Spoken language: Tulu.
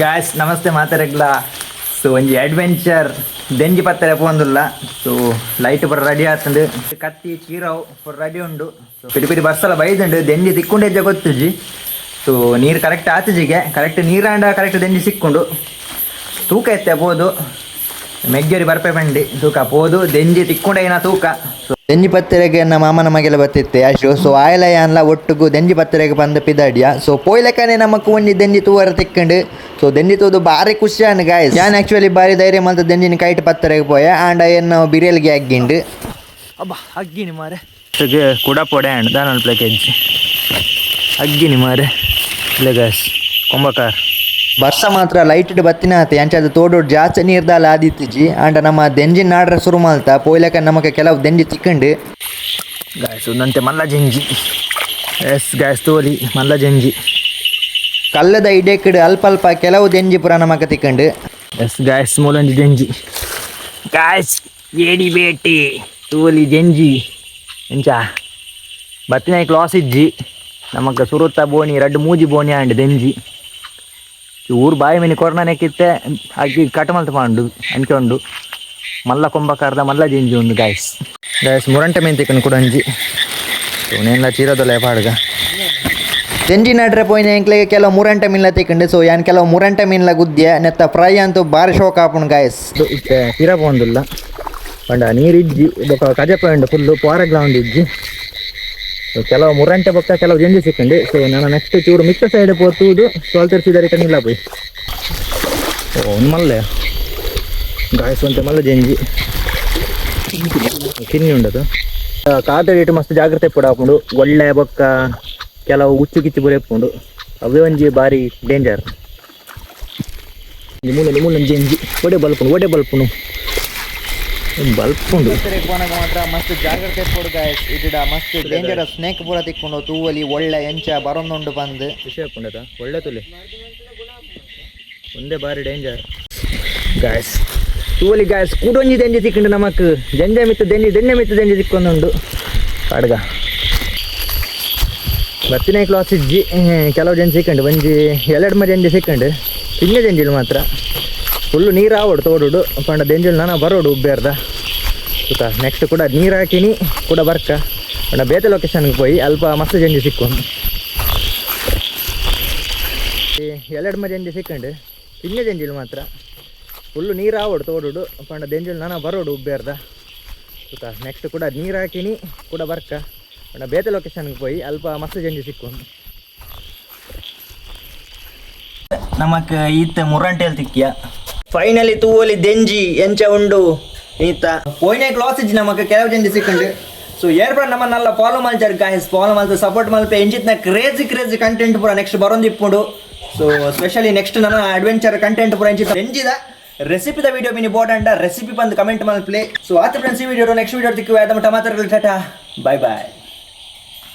Guys ನಮಸ್ತೆ ಮಾತಾರಗ್ಲ. ಸೊ ಒಂಜಿ ಅಡ್ವೆಂಚರ್ ದೆಂಜಿ ಪತ್ತರೆ ಪೋಂದುಲ್ಲ. ಸೊ ಲೈಟ್ ಪೂರ ರೆಡಿ ಆತುಂಡು, ಕತ್ತಿ ಚೀರವು ಪೂರ ರೆಡಿ ಉಂಡು. ಸೊ ಪಿಡಿ ಪಿಡಿ ಬರ್ಸಲ ಬೈದುಂಡು, ದೆಂಜಿ ತಿಕ್ಕೊಂಡು ಹೆಜ್ಜೆ ಗೊತ್ತುಜಿ. ಸೊ ನೀರು ಕರೆಕ್ಟ್ ಆತುಜಿಗೆ, ಕರೆಕ್ಟ್ ನೀರಾಂಡ ಕರೆಕ್ಟ್ ದೆಂಜಿ ಸಿಕ್ಕೊಂಡು ತೂಕ ಎತ್ತೆ ಪೋದು ಮೆಗ್ಗೇರಿ ಬರ್ಪೆ ಬಂಡಿ ತೂಕ ಪೋದು ದೆಂಜಿ ತಿಕ್ಕೊಂಡೇನ ತೂಕ. ಸೊ ದೆಂಜಿ ಪತ್ತೆರೆಗೆ ಎನ್ನ ಮಾಮನ ಮಗೆಲ ಬತ್ತಿತ್ತೆ ಅಶು. ಸೊ ಆಯಲ ಯಾನ್ಲ ಒಟ್ಟುಗು ದೆಂಜಿ ಪತ್ತೆರೆಗೆ ಬಂದು ಪಿದಾಡಿಯ. ಸೊ ಪೋಯ್ಲಕನೆ ನಮಕ್ ಒಂಜಿ ದೆಂಜಿ ತೂವರ ತಿಕ್ಕಂಡು. ಸೊ ದೆಂಜಿ ತೂದು ಬಾರಿ ಖುಷಿ ಆಂಡ್ ಗಾಯ್ಸ್. ಯಾನ್ ಆಕ್ಚುಲಿ ಬಾರಿ ಧೈರ್ಯ ಮಲ್ತ ದೆಂಜಿನ ಕೈಟ್ ಪತ್ತೆರೆಗೆ ಪೋಯ ಆಂಡ ಎನ್ನ ಬಿರಿಯಲ್ಗೆ ಅಗ್ಗಿಂಡು. ಅಬ್ಬಾ ಅಗ್ಗಿನಿ ಮಾರೆ, ಕೂಡ ಪೊಡೆ ಆಂಡ್ ದಾನಲ್ ಪ್ಲೇಕೆಜ್ಜಿ ಅಗ್ಗಿನಿ ಮಾರೆ ಇಲ್ಲ ಗಾಯ್ಸ್ ಕೊಂಬಕಾರ್. ಬರ್ಸ ಮಾತ್ರ ಲೈಟ್ ಬತ್ತಿನ ಆತೆ ಅಂಚಾದ ತೋಡು ಜಾಸ್ತಿ ನೀರ್ದಾಲ ಆದಿತ್ತಿಜಿ. ಆಂಡ ನಮ್ಮ ದೆಂಜಿ ನಾಡ್ರ ಶುರು ಮಲ್ತ ಪೋಯ್ಲಕ ನಮಕ್ ಕೆಲವು ದೆಂಜಿ ತಿಕ್ಕಂಡು. ಗಾಯ್ಸ್, ಒಂದಂತೆ ಮಲ್ಲ ಜಂಜಿ. ಎಸ್ ಗಾಯ್ಸ್, ತೋಲಿ ಮಲ್ಲ ಜಂಜಿ. ಕಲ್ಲದ ಇಡೇಕಡು ಅಲ್ಪ ಅಲ್ಪ ಕೆಲವು ದೆಂಜಿ ಪುರ ನಮಕ್ ತಿಕ್ಕಂಡು. ಎಸ್ ಗಾಯ್ಸ್, ಮೂಲಂಜಿ ಜಂಜಿ ಗಾಯ್ಸ್, ಏಡಿ ಬೇಟಿ ತೋಲಿ ಜಂಜಿ. ಎಂಚ ಬತ್ತಿನ ಕ್ಲಾಸ್ ಇಜ್ಜಿ ನಮಕ್. ಸುರುತ್ತ ಬೋಣಿ ರಡ್ಡು ಮೂಜಿ ಬೋಣಿ ಆಂಡ್ ದೆಂಜಿ. ಊರು ಬಾಯಿ ಮೀನಿ ಕೊರ್ನನೆಕ್ಕಿತ್ತೆ ಅಗ್ಗಿ ಕಟ್ ಮಲ್ತ ಪಾಂಡು ಅಂಚೆ ಉಂಡು. ಮಲ್ಲ ಕೊಂಬಕಾರ್ದ ಮಲ್ಲ ಜಿಂಜಿ ಉಂಡು ಗಾಯ್ಸ್. ಗಾಯ್ಸ್, ಮುರಂಟೆ ಮೀನ್ ತಿಕ್ಕನು ಕೂಡ ಅಂಜಿ ನೇನ್ಲ ಚೀರೋದಲ್ಲ ಪಾಡ್ಗ. ದೆಂಜಿ ನಾಡ್ರೆ ಪೋಯಿನ ಎಂಕ್ಲೆಗೆ ಕೆಲವು ಮುರಂಟೆ ಮೀನ್ಲ ತಿಕ್ಕಂಡು. ಸೊ ಯಾನ್ ಕೆಲವು ಮುರಂಟೆ ಮೀನ್ಲ ಗುದ್ಯ ನೆತ್ತ ಫ್ರೈ ಅಂತೂ ಬಾರಿ ಶೋಕ್ ಆಪುಂಡು ಗಾಯ್ಸ್. ಇತ್ತೆ ಪಿರ ಪೋಂದುಲ್ಲ ಪಂಡ ನೀರು ಇಜ್ಜಿ, ಬೊಕ್ಕ ಕಜಪ ಉಂಡು ಫುಲ್ಲು ಪೋರಗ್ಲ ಉಂಡು ಇಜ್ಜಿ. ಸೊ ಕೆಲವು ಮುರಂಟೆ ಬೊಕ್ಕ ಕೆಲವು ಜಂಜಿ ಸಿಕ್ಕಂಡು. ಸೊ ನಾನು ನೆಕ್ಸ್ಟ್ ಚೂರು ಮಿಕ್ಕ ಸೈಡ್ ಪೋತುದು ಸೋಲ್ತರ್ ಸೀದರಿಕ ನಿಲ್ಲ ಪೋಯ್. ಓ, ಒಂದು ಮಲ್ಲೆ ಗಾಯ್ಸ್, ಒಂತೆ ಮಲ್ಲ ಜಂಜಿ ಕಿನ್ನಿ ಉಂಡದು. ಕಾತಡಿಟ್ಟು ಮಸ್ತ್ ಜಾಗ್ರತೆ ಪೂಡ ಹಾಕೊಂಡು. ಒಳ್ಳೆ ಬೊಕ್ಕ ಕೆಲವು ಉಚ್ಚು ಕಿಚ್ಚು ಪೂರ ಇಪ್ಪುಂಡು, ಅವೇ ಒಂಜಿ ಬಾರಿ ಡೇಂಜರ್. ಮೂಲ ಮೂಲ ಜಂಜಿ ಒಡೆ ಬಲ್ಪುಂಡು, ಒಡೆ ಬಲ್ಪುಂಡು, ಬಲ್ಪುಂಡು. ಪೋನಾಗ ಮಾತ್ರ ಮಸ್ತ್ ಜಾಗ್ರತೆ ಪೋಡು ಗಾಯ್ಸ್. ಇಡಿಡ ಮಸ್ತ್ ಡೇಂಜರಸ್ ಸ್ನೇಕ್ ಪೂರ ತಿಕ್ಕೊಂಡು, ತೂವಲಿ ಒಳ್ಳೆ ಎಂಚ ಬರೊಂದುಂಡು ಬಂದು. ಖುಷಿ ಹಾಕೊಂಡದ ಒಳ್ಳೆ ತುಲೆ, ಒಂದೇ ಬಾರಿ ಡೇಂಜರ್ ಗಾಯ್ಸ್. ತೂವಲಿ ಗಾಯ್ಸ್, ಕೂಡೊಂಜಿ ದೆಂಜಿ ತಿಕ್ಕೊಂಡು ನಮಕ್. ಜಂಜೆ ಮಿತ್ತು ದೆಂಜಿ, ದೆಂಜೆ ಮಿತ್ತು ದೆಂಜಿ ತಿಕ್ಕೊಂದುಂಡು. ಪಾಡ್ಗ ಬತ್ತಿನ ಕ್ಲಾಸ್ ಇಜ್ಜಿ. ಕೆಲವು ಜನ ಸಿಕ್ಕಂಡು, ಒಂಜಿ ಎರಡ್ ಜಂಜಿ ಸಿಕ್ಕಂಡು. ಕಿನ್ನೆ ದೆಂಜಿಲು ಮಾತ್ರ. ಫುಲ್ಲು ನೀರು ಆವಡು ತೋಡುಡು ಪಂಡ ದೆಂಜಿಲು ನಾನ ಬರೋಡು ಉಬ್ಬೇರ್ದ ಸುತ್ತ. ನೆಕ್ಸ್ಟ್ ಕೂಡ ನೀರು ಹಾಕಿನಿ ಕೂಡ ಬರ್ಕ ಪಂಡ ಬೇತೆ ಲೊಕೇಶನ್ಗೆ ಪೋಯಿ ಅಲ್ಪ ಮಸ್ತ್ ಜಂಜಿ ಸಿಕ್ಕೊಂಡು. ಎರಡ್ ಜಂಜಿ ಸಿಕ್ಕಂಡು. ಕಿನ್ನೆ ದೆಂಜಿಲು ಮಾತ್ರ. ಫುಲ್ಲು ನೀರು ಆವಡು ತೋಡುಡು ಪಂಡ ದೆಂಜಿಲು ನಾನ ಬರೋಡು ಉಬ್ಬೇರ್ದ ಸುತ್ತ. ನೆಕ್ಸ್ಟ್ ಕೂಡ ನೀರು ಹಾಕಿನಿ ಕೂಡ ಬರ್ಕ ಪಂಡ ಬೇತೆ ಲೊಕೇಶನ್ಗೆ ಪೋಯಿ ಅಲ್ಪ ಮಸ್ತ್ ಜಂಜಿ ಸಿಕ್ಕೊಂಡು. ನಮಕ್ ಈತ ಮುರಂಟೆಲ್ ತಿಕ್ಕಿಯ. ಫೈನಲಿ ತೂವಲಿ ದೆಂಜಿ ಎಂಚ ಉಂಡು ಈತ. ಪೋಯ್ನೆ ಕ್ಲಾಸ್ ಇಜ್ಜಿ, ನಮಕ್ ಕೆಲವು ಜಂಜಿ ಸಿಕ್ಕಂಡು. ಸೊ ಏರ್ಪಡ ನಮ್ಮನ್ನೆಲ್ಲ ಫಾಲೋ ಮಲ್ಚಾರ್ ಗಾಯ್ಸ್, ಫಾಲೋ ಮಲ್ತು ಸಪೋರ್ಟ್ ಮಲ್ಪೆ. ಎಂಚಿತ್ನ crazy crazy content ಪೂರ ನೆಕ್ಸ್ಟ್ ಬರೋಂದಿಪ್ಪುಂಡು. So specially next ನನ್ನ ಅಡ್ವೆಂಚರ್ ಕಂಟೆಂಟ್ ಪೂರ ಎಂಚಿತ ಎಂಜಿದ ರೆಸಿಪಿದ ವಿಡಿಯೋ ಮಿನಿ ಬೋರ್ಡ್ ಅಂಡ ರೆಸಿಪಿ ಬಂದು ಕಮೆಂಟ್ ಮಲ್ಪ್ಲೆ. ಸೊ ಆತ ಫ್ರೆಂಡ್ಸ್, ಈ video next video ತಿಕ್ಕುವೆ. ಟಮಾಟರ್, ಟಾಟಾ, ಬಾಯ್ ಬಾಯ್.